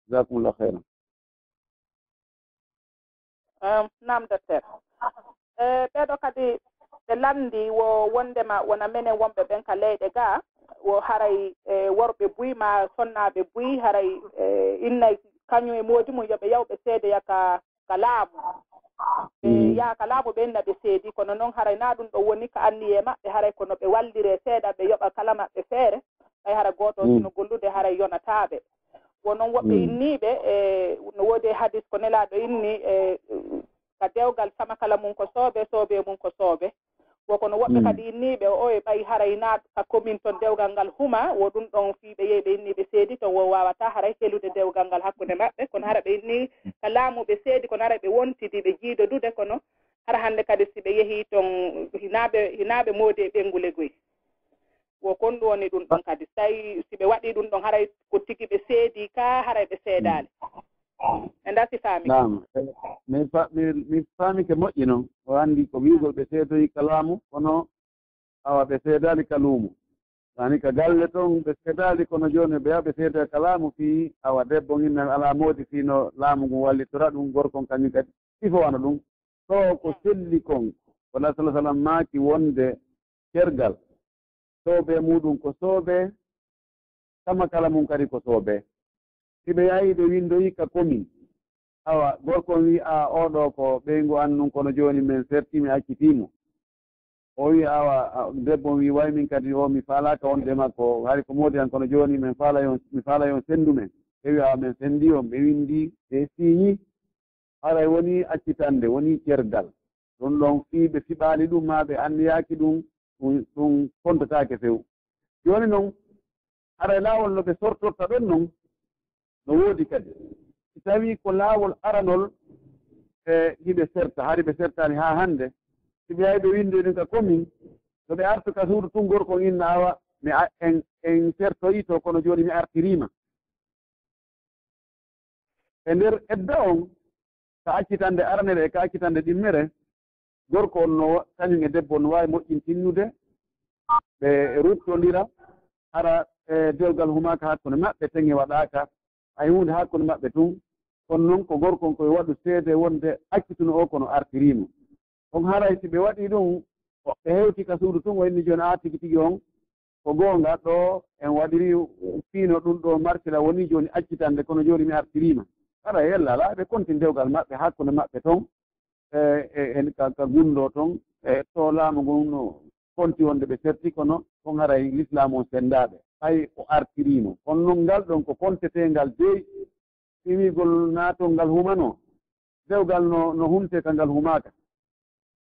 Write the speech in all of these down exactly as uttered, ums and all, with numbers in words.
Jazakumullah khairan. Naam, docteur. E ɓeeɗo kadi ɓe lanndi wo wonndema wona menen wonɓe ɓen ka leyɗe gaa, wo haray e worɓe buy maa sonnaaɓe buy, haray e innay kañum e moodi mum yo ɓe yaw ɓe seedeya ka ka laamu. Ɓe yaha ka laamu ɓe inna ɓe seedi, kono noon haray naa ɗum ɗo woni ka anniyee maɓɓe, haray ko no ɓe walliree seeɗa, ɓe yoɓa kala maɓɓe feere, ɓay hara gooto on si no gollude haray yonataa ɓe. Wo noon woɓɓe inniiɓe e no woodi e hadis ko Nelaaɗo inni e ka dewgal sama kala mum ko soobe, soobe mum ko soobe. Wo kono woɓɓe kadi inniiɓe o e ɓay haray naa ka commune ton dewgal ngal huma, wo ɗum ɗon fii ɓe yehi ɓe inni ɓe seedi ton, wo waawataa haray helude dewgal ngal hakkunde maɓɓe, kono hara ɓe inni ka laamu ɓe seedi, kono haray ɓe wontidi ɓe jiidodude, kono hara hannde kadi si ɓe yehii ton hinaa ɓe hinaa ɓe moodi e ɓenngule goy. Wo kon ɗum woni ɗum ɗon kadi, si tawi si ɓe waɗii ɗum ɗon haray ko tigi ɓe seedii ka, haray ɓe seedaali. E ndaa si faami. Naam. Mi fa- mi mi faamike moƴƴi noon. O anndi ko wiigol ɓe seedoyi ka laamu, kono awa ɓe seedaali ka luumo. Yaani ka galle ton ɓe seedaali, kono jooni ɓe yaha ɓe seedoya ka laamu fii awa debbo nginna alaa moodi fii no laamu ngun wallitora ɗum, gorko on kañum kadi sifo wano ɗum. Ɗoo ko selli kon, ko Nabi sallallahu alaihi wasallam maaki wonde cergal soobe muuɗum ko soobe, sama kala mum kadi ko soobe. Si ɓe yahii ɓe winndoyii ka commune, awa gorko on wi'i, a oo ɗoo ko ɓeyngu an nun, kono jooni men sertii mi accitii mo. O wi'i, awa debbo on wi'i, way min kadi o mi faalaaka wonde e makko, hari ko moodi an, kono jooni men faalayon, mi faalayon senndu men. Ɓe wi'i, awa men senndii on, ɓe winndii, ɓe siiñii. Haray wonii accitannde, wonii cergal. Ɗum ɗon fii ɓe fiɓaali ɗum maa ɓe anndiyaaki ɗum, ɗum ɗum fontataake few. Jooni non, haray laawol no ɓe sortorta ɗon non no woodi kadi. Si tawii ko laawol aranol e hiɓe serta, hari ɓe sertaani haa hannde, si ɓe yahi ɓe winndii ɗum ka commune, no ɓe artu ka suudu tun gorko on inna awa mi a- en en sertoyii to, kono jooni mi artirii ma. E nder edda on, ka accitannde aranere e ka accitannde ɗimmere, gorko on no kañum e debbo on no waawi moƴƴintinnude, ɓe ruttondira, hara e dewgal humaaka hakkunde maɓɓe, teŋe waɗaaka, hay huunde hakkunde maɓɓe tun. Kono non ko gorko on ko yo waɗu seede wonde accituno o kono artirii mo. On haray si ɓe waɗii ɗum, ɓe hewti ka suudu tun, o inni jooni aa tigi tigi on ko goonga, ɗo en waɗiri fiino ɗum ɗo markila woni jooni accitande, kono jooni mi artiriima. Haray yalla alaa, ɓe kontin dewgal maɓɓe hakkunde maɓɓe ton, e, e, en ka, ka gunndoo ton, e, to laamu ngun no konti wonde ɓe serti, kono on haray lislaamu on senndaaɓe. Hay o artiriima. Kono non ngal ɗon ko konteteengal dey, si wiigol naatol ngal humanoo, dewgal no, no huntee ka ngal humaaka.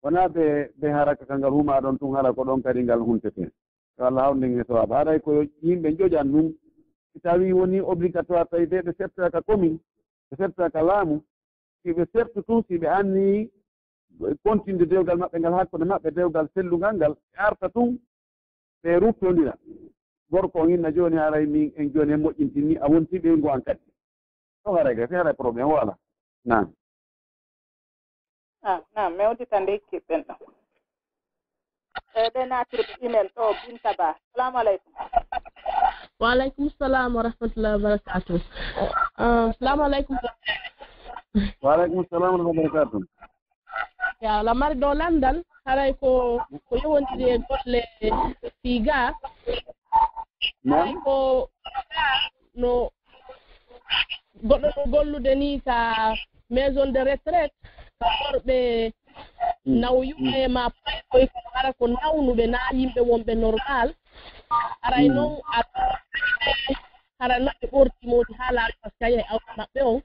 Wonaa ɓe, ɓe hara ka ngal humaa ɗon tun, hara ko ɗon kadi ngal huntete. Yo Allah hawrindin e sawaaba. Haray ko yimɓe njojan ɗum. Si tawii wonii obligatoire, tawi ɓe ɓe sertoya ka commune, ɓe sertoya ka laamu, si ɓe sertu tun, si ɓe anniyii kontinde dewgal maɓɓe ngal hakkunde maɓɓe, dewgal sellungal ngal, ɓe arta tun, ɓe ruttondira. Gorko on inna jooni haray min en jooni en moƴƴintinii, a wontii ɓeyngu an kadi. Ɗon haray gasi haray problème o alaa. Naam. Ah, naam, mi uddita nde hikki ɓen ɗon. E ɓe naatiri ɓe email ɗo, Binta Ba. Salamu aleykum. Wa aleykum salam wa rahmatullahi wa barakatuh. Ah, salamu aleykum. Wa aleykum salam wa rahmatullahi wa barakatuh. Ya, lamari ɗo lanndal, haray ko, ko yowondiri e golle fii gaa. Haray ko no goɗɗo no gollude nii ka maison de retraite, ka worɓe nawyuɓe ma paykoy, kono hara ko nawnuɓe, naa yimɓe wonɓe normal. Haray noon a hara noon ɓe ɓorti moodi haa laaɓi, parce que a yiyay awdi maɓɓe on.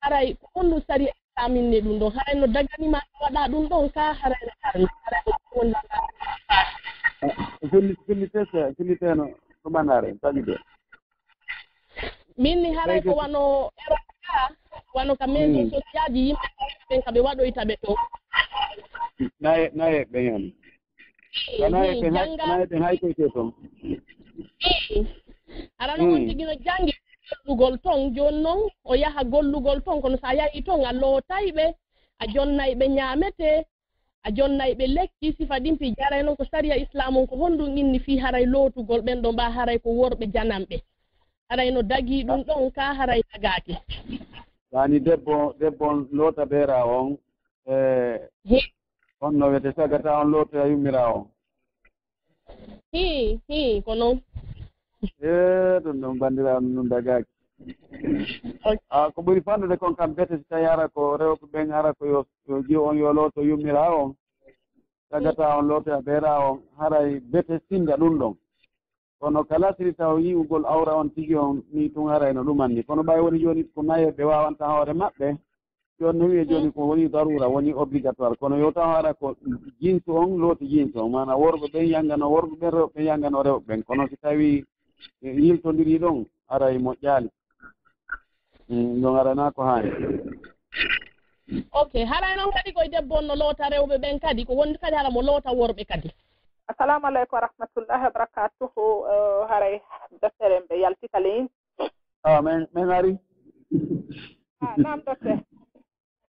Haray ko honɗum sariya islaam inni ɗum ɗon? Haray no daganima waɗa ɗum ɗon ka? Haray no harmi? Haray no ɗum woni? Filli filli tese filli teno ɗum anare taƴude. Min ni haray ko wano Europe ka, wano ka maison sociale ji yimɓe ɓen ka ɓe waɗoyta ɓe to. Naye naye ɓe hen. Naye ɓe hay naye ɓe hay koyte to. Ii. Arano on tigi no janngi gollugol ton, jooni noon o yaha gollugol ton, kono so a yahii ton a lootay ɓe, a jonnay ɓe ñaametee, a jonnay ɓe lekki, sifa ɗin fii jaray noon ko sariya islaam on, ko honɗum inni fii haray lootugol ɓen ɗon, ɓaa haray ko worɓe jananɓe? Haray no dagii ɗum ɗon, kaa haray dagaaki? Yaani debbo, debbo on loota beera on, e Hi. On no wiyete sagata on lootoya yummiraa on. Hii, hii, ko non. Ee, ɗum ɗon banndiraawo, ɗum ɗum dagaaki. Ok. Ah, ko ɓuri fanɗude kon kam bete, si tawi hara ko rewɓe ɓen, hara ko yo, yo jiwo on yo looto yummiraa on. Sagata on lootoya beeraa on, haray bete sinda ɗum ɗon. Kono ka lasri taw yi'ugol awra on tigi on, ni tun haray no ɗumanni. Kono ɓay woni jooni ko nayeeɓe waawanta hoore maɓɓe, jooni no wi'e jooni ko woni darura, woni obligatoire. Kono yo taw hara ko jinsu on looti jinsu on, maana worɓe ɓen yangano worɓe ɓen, rewɓe ɓen yangano rewɓe ɓen. Kono si tawi, e, yiltondirii ɗon, haray moƴƴaali. Mm, ɗon haray naa ko haani. Ok, haray noon kadi koye debbo on no loota rewɓe ɓen kadi, ko wonde kadi hara mo loota worɓe kadi. Assalamu aleykum wa rahmatullahi wa barakatuhu. Eh, haray docteur en ɓe yalti ka leydi. Awa, min, min ari. Ah, naam, docteur.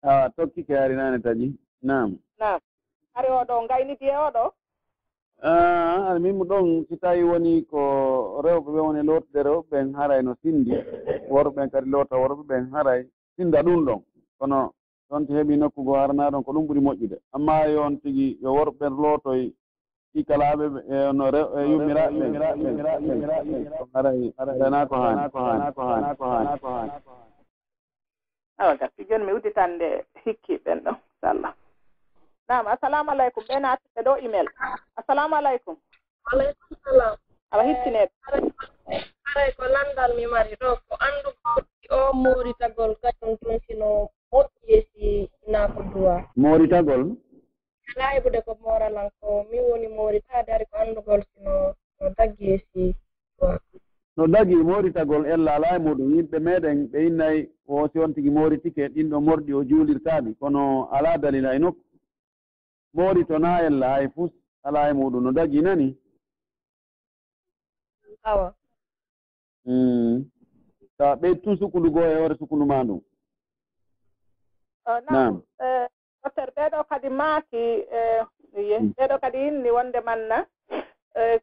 Awa, tokki ke ari naane taƴi. Naam. Naam. Hari oɗo ngaynidi e oɗo? Ah, ari min mo ɗon, si tawi woni ko rewɓe ɓe woni lootude rewɓe ɓen, haray no sindi. Worɓe ɓen kadi loota worɓe ɓen, haray sinda ɗum ɗon. Kono ɗon ti heɓi nokku goo harana ɗon, ko ɗum ɓuri moƴƴude. Amma yo on tigi, yo worɓe ɓen lootoy ɗi kalaaɓe ɓe, e no rew-, e yummiraaɓe ɓen. Haray, haray naa ko haani. Awa, gasi, jooni mi udditan nde hikki ɓen ɗo, inchallah. Naam, assalamu aleykum. Ɓe naati ɓe ɗo email. Assalamu aleykum. Aleykum salam. Awa, hittinee. Eh, haray, haray ko lanndal mi mari ɗo, ko anndugol si o mooritagol kañum tun si no moƴƴi e si hinaa ko duwaa. Mooritagol? Alaa heɓude ko mooralan, ko min woni mooritaade, hari ko anndugol si no, no daggi e si duwaa. No daggi mooritagol ella alaa e muɗum. Yimɓe meɗen ɓe innay o si on tigi mooritike, ɗin ɗo morɗi o juulirtaa ɗi, kono alaa dalila e nokku. Moori to naa ella hay fus alaa e muɗum, no dagii nani? Awa. Mm. Ka ɓeytu sukundu goo e hoore sukundu maa ndun. Eh, naam. Naam. Eh, docteur, ɓeeɗo kadi maaki, eh, ye, mm, ɓeeɗo kadi inni wonde manna, eh,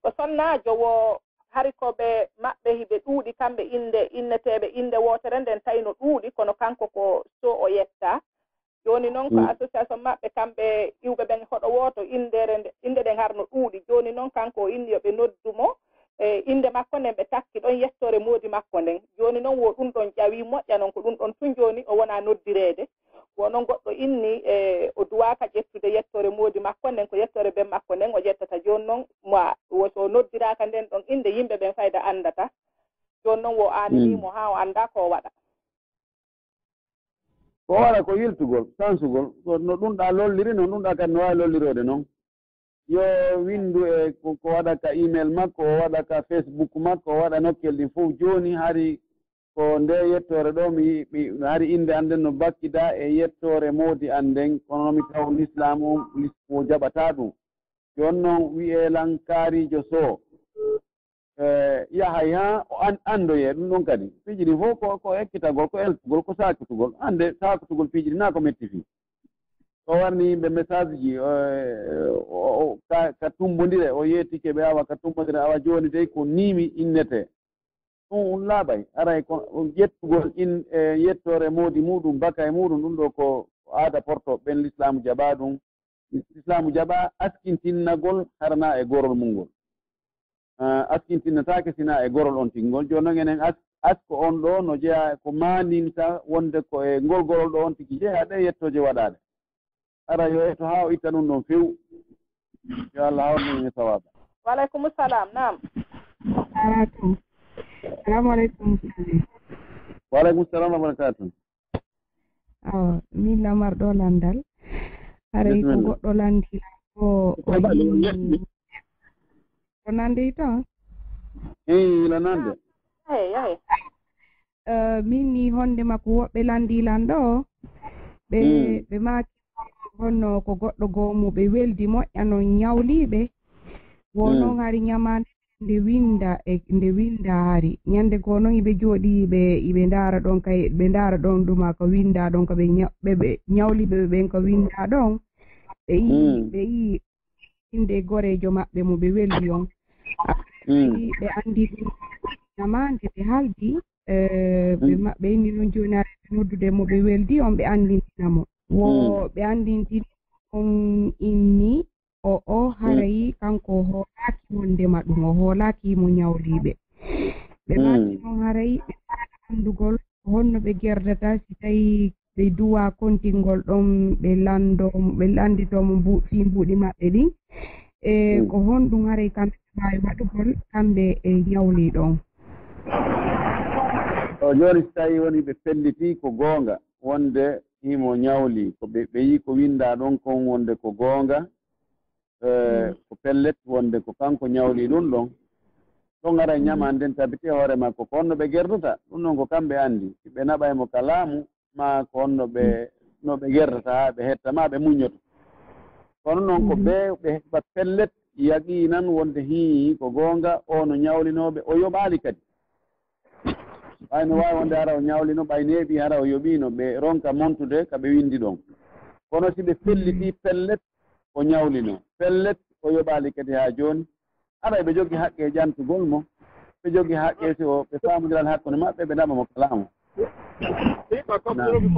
ko sonnaajo wo hari ko ɓe maɓɓe hiɓe ɗuuɗi kamɓe innde, inneteeɓe innde wootere nden tawi no ɗuuɗi, kono kanko ko so o yetta. Jooni noon ko, mm, association maɓɓe, kamɓe iwɓe ɓen hoɗo wooto, inndeere nde, innde ɗen har no ɗuuɗi. Jooni noon kanko o inni yo ɓe noddu mo, e innde makko nden ɓe takki ɗon yettoore moodi makko nden. Jooni noon wo ɗum ɗon ƴawi moƴƴa noon, ko ɗum ɗon tun jooni o wona noddireede. Wo noon goɗɗo inni, e, o duwaaka ƴettude yettoore moodi makko nden, ko yettoore ben makko nden o ƴettata. Jooni noon ma, wo so o noddiraaka nden ɗon innde, yimɓe ɓen fayda anndata. Jooni noon wo aaninii, mm, mo haa o annda ko o waɗa. Ko waɗa ko yiltugol, sansugol, ko no ɗum ɗaa lolliri, no ɗum ɗaa kadi no waawi lolliroode noon. Yo winndu e ko, ko waɗa ka email makko, o waɗa ka Facebook makko, o waɗa nokkel ɗin fof. Jooni hari ko nde yettoore ɗo, mi, mi, hari innde an nden no bakkidaa e yettoore moodi an nden, kono mi taw lislaamu, lislaamu o jaɓataa ɗum. Jooni noon wiyee lan kaariijo Sow. Eh, yahay haa o an-, anndoyee ɗum ɗon kadi. Piiji ɗin fof ko, ko ekkitagol, ko eltugol, ko saakitugol. Annde saakitugol piiji ɗin naa ko metti fii. O warni yimɓe message ji, eh, o, o, ka, ka tumbondire, o yeetike ɓe awa ka tumbondire, awa jooni dey ko nii mi innetee. Ɗum, ɗum laaɓay. Aray ko ƴettugol in, eh, yettoore moodi muuɗum, baka e muuɗum, ɗum ɗo ko aada porto ɓen lislaamu jaɓaa ɗum. Islaamu jaɓa askintinnagol harana e gorol mum ngol. Ah, askintinnataake sina e gorol on tigi ngol. Jooni noon enen as-, asko on ɗo no jeyaa ko maandinta wonde ko e ngol gorol ɗo on tigi jeyaa ɗe yettooje waɗaaɗe. Ara yo etto haa o itta ɗum ɗon few. Yo Allah hawru men e sawaaba. Wa aleykum salam. Naam. Salaatu. Salaamu aleykum. Wa aleykum salam wa barakaatuh. Awa, min lamarɗo lanndal. Haray ko, bisimilla, goɗɗo lanndii lan ko, o, ko baɗi, inni, ko nanndey to? Eey, ila nande. Yahe, yahe. Eh, min ni honde makko woɓɓe lanndii lan ɗo. Ɓe, mm, ɓe maaki honno ko goɗɗo goomu ɓe weldi moƴƴa non ñawliiɓe. Wo, mm, non hari ñamaande nde winnda e, nde winnda hari. Ñande goo noon iɓe jooɗii, iɓe, iɓe ndaara ɗon kay, ɓe ndaara ɗon ɗuma ko winnda ɗon, ko ɓe ña-, ɓe, ɓe ñawli ɓe ɓen ko winnda ɗon. Ɓe yii, mm, ɓe yii innde goreejo maɓɓe mo ɓe weldi on. Mm. Ɓe anndi ɗum. Nama nde ɓe haaldi, eh, ɓe Mm. ma-, ɓe inni noon jooni ara ɓe noddude mo ɓe weldi on ɓe anndintina mo. Wo Mm. ɓe anndintini on inni o, o haray kanko o hoolaaki wonde ma ɗum, o hoolaaki mo ñawliiɓe. Ɓe Mm. maaki noon haray ɓe faala anndugol ko honno ɓe gerdata si tawii ɓe duwa kontingol ɗon ɓe lanndo, ɓe lannditoo mo mbu-, fii mbuuɗi maɓɓe ɗin. E Mm. ko honɗum haray kamɓe ɓe waawi waɗugol kamɓe e ñawliiɗo on? O jooni si tawii woni ɓe pellitii ko goonga wonde himo ñawlii, ko ɓe, ɓe yii ko winndaa ɗon kon wonde ko goonga, eh, Mm. ko pellet wonde ko kanko ñawlii ɗum ɗon, ɗon ara e Mm. ñamaande nden tabiti e hoore makko. Ko honno ɓe gerdata? Ɗum ɗon ko kamɓe anndi. Si ɓe naɓay mo ka laamu, maa ko honno ɓe, Mm. no ɓe gerdata haa ɓe hetta, maa ɓe muññoto. Kono noon ko Mhm. ɓe, ɓe heɓa pellet, yaqiinan wonde hii ko goonga, o no ñawlinooɓe, o yoɓaali kadi. Ɓay no waawi wonde hara o ñawlino, ɓay neeɓi hara o yoɓiino, ɓe ronka montude ka ɓe winndi ɗon. Kono si ɓe pellitii pellet, o ñawlino. Pellet, o yoɓaali kadi haa jooni. Aray ɓe jogi haqqe e ƴantugol mo. Ɓe jogi haqqe si o, ɓe faamondiral hakkunde maɓɓe, ɓe naɓa mo ka laamu. Naam.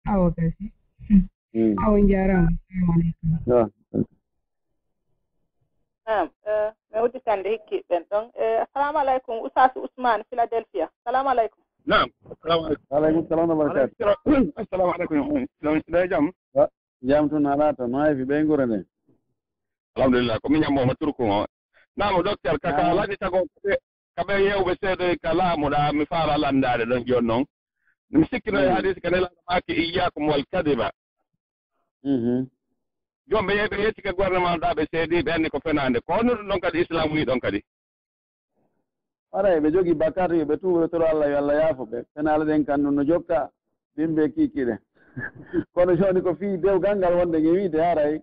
Awa, gasi. Mm. Awa, on njaaraama. Assalamu aleykum. Yo. Naam, eh, mi udditande hikki ɓen ɗon. Eh, assalamu aleykum, Oustaz Ousmane, Philadelphia. Assalamu aleykum. Naam, assalamu aleykum. Wa aleykum salam wa barakatuh. Wa aleykum salam. Assalamu aleykum. Ɗon, ɗon e jam? Wa-, jam tun alaa to, no hay fi ɓe ngure nde? Alhamdulillah, ko min ñammo mo turku o. Naam, docteur, ka, ka Ah. lanni tago, ka ɓe yewɓe seedoy ka laamu ɗa, mi faala landaade ɗon jooni noon. Mi sikkino e Mm. hadis ka nelaaɗo maaki, "Iyyakum wal kadiba." Mhm. Jooni ɓe yehi, ɓe yetti ka gouvernement ɗa, ɓe seedi, ɓe anndi ko fenaande. Ko honno ɗum ɗon kadi Islam wi'i ɗon kadi? Haray ɓe jogii bakkaatu, yo ɓe tuubo, ɓe toro Allah, yo Allah yaafo ɓe. Fenaale ɗen kan ɗum no jokka, ɗin ɓe kiikiiɗe. Kono jooni ko fii dewgal ngal wonde nge wiide, haray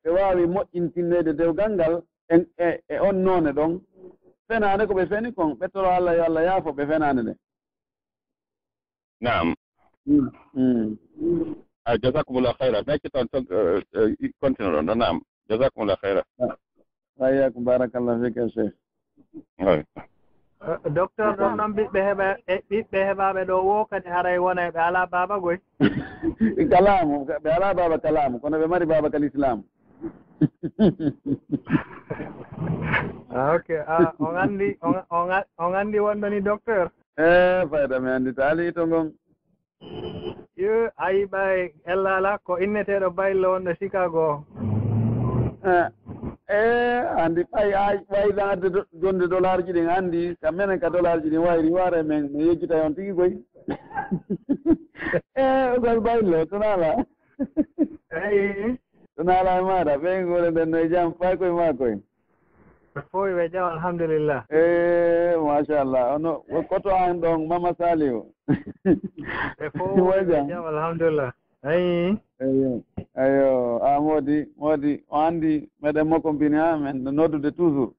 ɓe waawi moƴƴintinneede dewgal ngal e, e, e on noone ɗon. Fenaande ko ɓe feni kon, ɓe toro Allah, yo Allah yaafo ɓe fenaande nde. Naam. Mm, mm. Ah, jazakumullah khayra. Becce toon, toon, eh, eh, continue ɗon, naam. Jazakumullah khayra. Ah, wa iyyakum, barakallah fik, ya Sheikh. Ay. Eh, docteur, ɗon noon ɓiɓɓe heɓa-, e ɓiɓɓe heɓaaɓe ɗo wo kadi haray wona ɓe alaa baaba goy? Ka laamu, ɓe alaa baaba ka laamu, kono ɓe mari baaba ka lislaam. Ah, ok. Ah, on anndi, on, on a-, on anndi wonɗo ni docteur? Eh, fayda mi anndi taali to ngon. Yo, ayi ɓay, ellala ko inneteeɗo Baylo wonɗo Chicago. Eh, eh, anndi ɓay, ay, ɓay ɗan adde do-, jonde dollarji ɗin anndi, ka menen ka dollarji ɗin wayri ware men, mi yejjita on tigi koy. Eh, Oustaz Baylo, to naala. Eyi. To naala e maaɗa, ɓen ngure nden no e jam, fay koye maa koye. Ɓe fof ɓe jam, alhamdulillah. Eh, machallah. Ono, ko to an ɗon, Mama Saliou? Ɓe fof ɓe jam, alhamdulillah. Eyi. Eyi. Ayo, a moodi, moodi, o anndi meɗen mokombini ha, men no noddude toujours.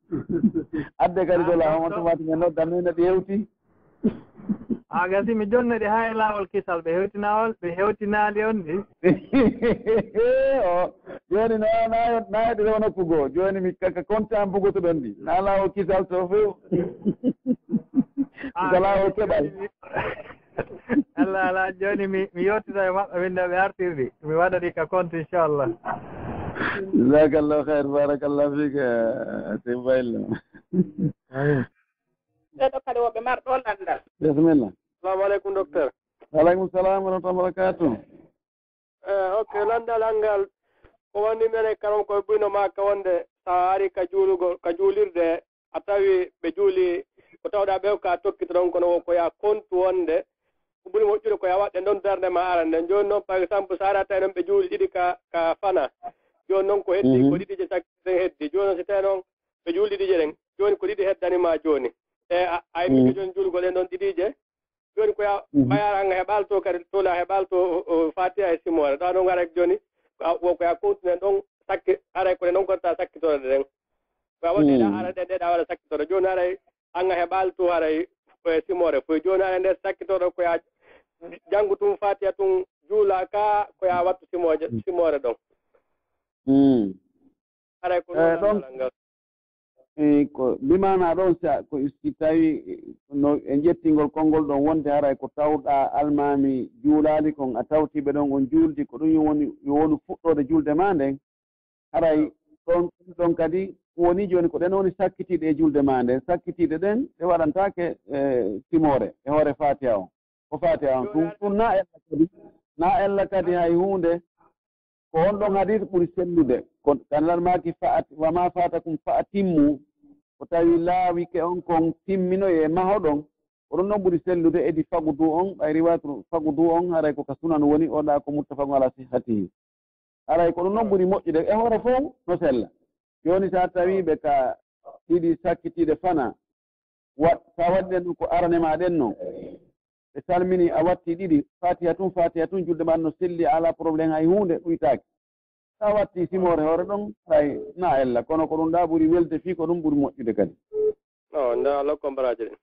Adde kadi dola, homo to mati men nodda, men ɗi hewti. A gasi mi jonne ɗi haa e laawol kisal, ɓe hewtinaawol, ɓe hewtinaali on ɗi. O, jooni no, na, na, na, ɗi ɗo nokku goo. Jooni mi ka, ka kontaan bugoto ɗon ɗi. Na laawol kisal to few. Ah, ka laawol keɓal. Jooni mi, Allah, Allah, jooni mi, mi yottito e maɓɓe, min ɗo ɓe artirɗi. Mi waɗa ɗi ka compte, inchallah. Jazakallahu khair, barakallahu fik, eh, Sey Baylo. Amin. Ɓeeɗo kadi wo ɓe marɗo lanndal. Bisimilla. Assalamu aleykum, docteur. Wa aleykum salam wa rahmatullahi wa barakatuh. Eh, ok, lanndal an ngal, ko woni minen e karam koye buyno maa ka wonde, so a ari ka juulugol, ka juulirde, a tawi ɓe juuli, ko tawɗaa ɓe ka tokkito ɗon, kono wo ko ya kontu wonde, ko ɓuri moƴƴude ko ya waɗde ɗon darnde ma arande. Jooni noon, par exemple, so ari a tawi noon ɓe juuli ɗiɗi ka, ka fana. Jooni noon ko heddi, ko Mhm. ɗiɗi je sakki ɗen heddi. Jooni noon, si tawi noon ɓe juuli ɗiɗi je ɗen, jooni ko ɗiɗi heddani ma jooni. E a, a immiike Mhm. jooni juulugol en ɗon ɗiɗi je. Jooni ko ya Mhm. ɓayaara an heɓal to kadi, tola heɓal to, o, o, Fatiha e simoore. Ɗa noon ara jooni, ko a, wo ko ya kontu ɗen ɗon sakki, aray ko ɗen ɗon konta sakkitorde ɗen. Ko a waɗi ɗa Mm. ara ɗen, ɗe ɗa waɗa sakkitorde. Jooni aray an heɓal to aray, e simoore. Foy jooni aray nder sakkitorde ko ya janngu tun Fatiha tun juula ka ko ya wattu simooje, Mm. simoore ɗon. Mm. Aray ko Eh, noon ɗon lanndal ngal. E, ko bi maanaa ɗon, si a, ko si tawi, e, no e ƴettingol konngol ɗon wonde haray ko tawɗaa almaami juulaali kon, a tawtii ɓe ɗon on juuldi, ko ɗum yo woni, yo wonu fuɗɗoode julde maa nden, haray ɗon, ɗon kadi woni jooni ko ɗen woni sakkitiiɗe e julde maa nden. Sakkitiiɗe ɗen, ɗe waɗantaake, e, simoore e hoore Faatiha on. Ko Faatiha on. Ɗum, ɗum na ella kadi, na ella kadi hay huunde. Ko on ɗon hadis ɓuri sellude. Ko Annabi maaki, "Fa at-, wa ma fatakum fa atimmu." Ko tawi laawike on kon timminoye mahoɗon. Ko ɗum ɗon ɓuri sellude edi fagudu on, ɓay riwayatu fagudu on, haray ko ka sunan woni, o ɗa ko muttafaqun ala sihhatihi. Haray ko ɗum ɗon ɓuri moƴƴude. E hoore fow no sella. Jooni si a tawi ɓe ka ɗiɗi sakkitiiɗe fana, wa-, si a waɗi ɗen ɗum ko arane maa ɗen non, ɓe salmini, a watti ɗiɗi, Faatiha tun, Faatiha tun, julde maa no selli, a alaa problème hay huunde, ɗuytaaki. Si a watti simoore hoore ɗon, hay na ella, kono ko ɗum ɗa ɓuri welde fii, ko ɗum ɓuri moƴƴude kadi. O, nda Allah kombaraaji ɗin.